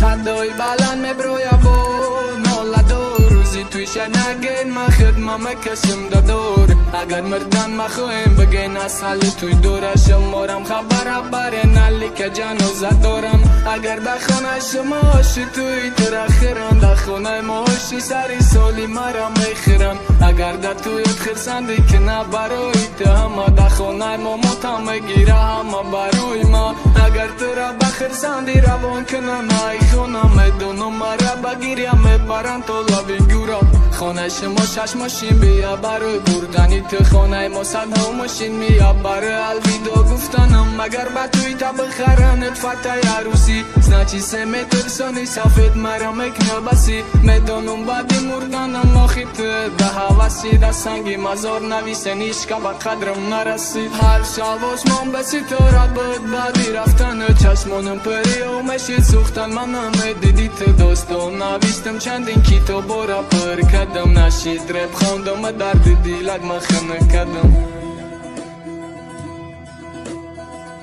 Садои баланд меброя бо ноладор. Рӯзи туйша нагин ма хидма мекашим дадор. Агар мирдан махоҳем бигин асали туй дура. Шуморам хабара барен алика ҷаноза дорам. Агар дар хонаи шумо оши туй тура хӯран, дар хонаи мо оши сари соли мара мехӯран. Агар дар туят хирсандӣ кина барои ту ҳама, дар хонаи мо мотам мегира ҳама барои ма. Агар тура ба хирсандӣ равон кунам ай хона, медонам мара ба гиря мебаранд то лаби гӯра. Хонаи шумо шаш мошин бия барои бурдани ту, хонаи мо садҳо мошин мия барои алвидо гуфтанам. Агар ба туйта бихаранат фатаи арӯсӣ, значит се метирсони сафед мара мекна басӣ. Медонам баъди мурданам охи ту да ҳаваси, да санги мазор нависен ишка ба қадрам нарасид. Ҳар шаб осмон ба ситора буд баъди рафтану, чашмонам пури омешид сӯхтан манам медидӣ ту достон. Навиштам чандин китобора пур кардам, нашид реп хондам, дарди дилак ма хунук кардам.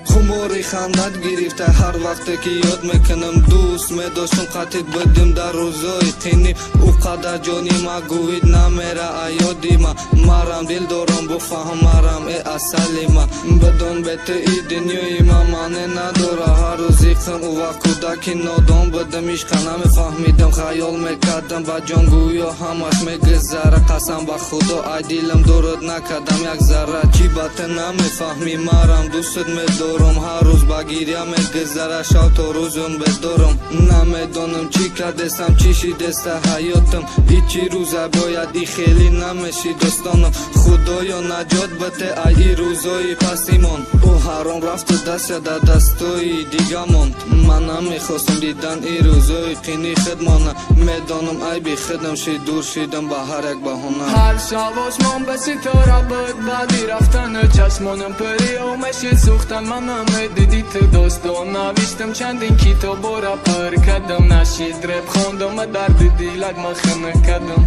Хумори хандат гирифта ҳар вақте ки ёд мекунам. Дӯст медоштум қатит будим дар рӯзои қинӣ. Ӯ қадар ҷони ма гӯид намера аёди ма. Марам дил дорам буфаҳм марам э асали ма. Бидон бе ту и дунёи ма маъне надора. Ҳар рӯз зиқм ӯ вақт кӯдаки нодон будам, ишқа намефаҳмидам. Хаёл мекардам ба ҷон гӯё ҳамаш мегузара. Қасам ба худо ай дилам дурут накардам як зарра. Чӣ ба ту намефаҳмӣ марам дӯстат медорам. Ҳар рӯз ба гиря мегузара шав то рӯзум бедорам. Намедонам чӣ кардестам, чӣ шидеста ҳаётам. И чӣ рӯза бояд и хеле намеши дӯстонам. Худоё наҷот бите ай и рӯзои пасимон. Ӯ ҳаром рафту дастя дар дастои дига монд. Ман намехостам дидан и рӯзои қини худмона. Медонам айби худам шид, дур шидам ба ҳар як баҳона. Ҳар шаб осмон ба ситора буд баъди рафтану, чашмонам пури омешид сӯхтан манам медидӣ ту достон. Навиштам чандин китобора пур кардам, нашид реп хондам, дарди дилак ма хунук кардам.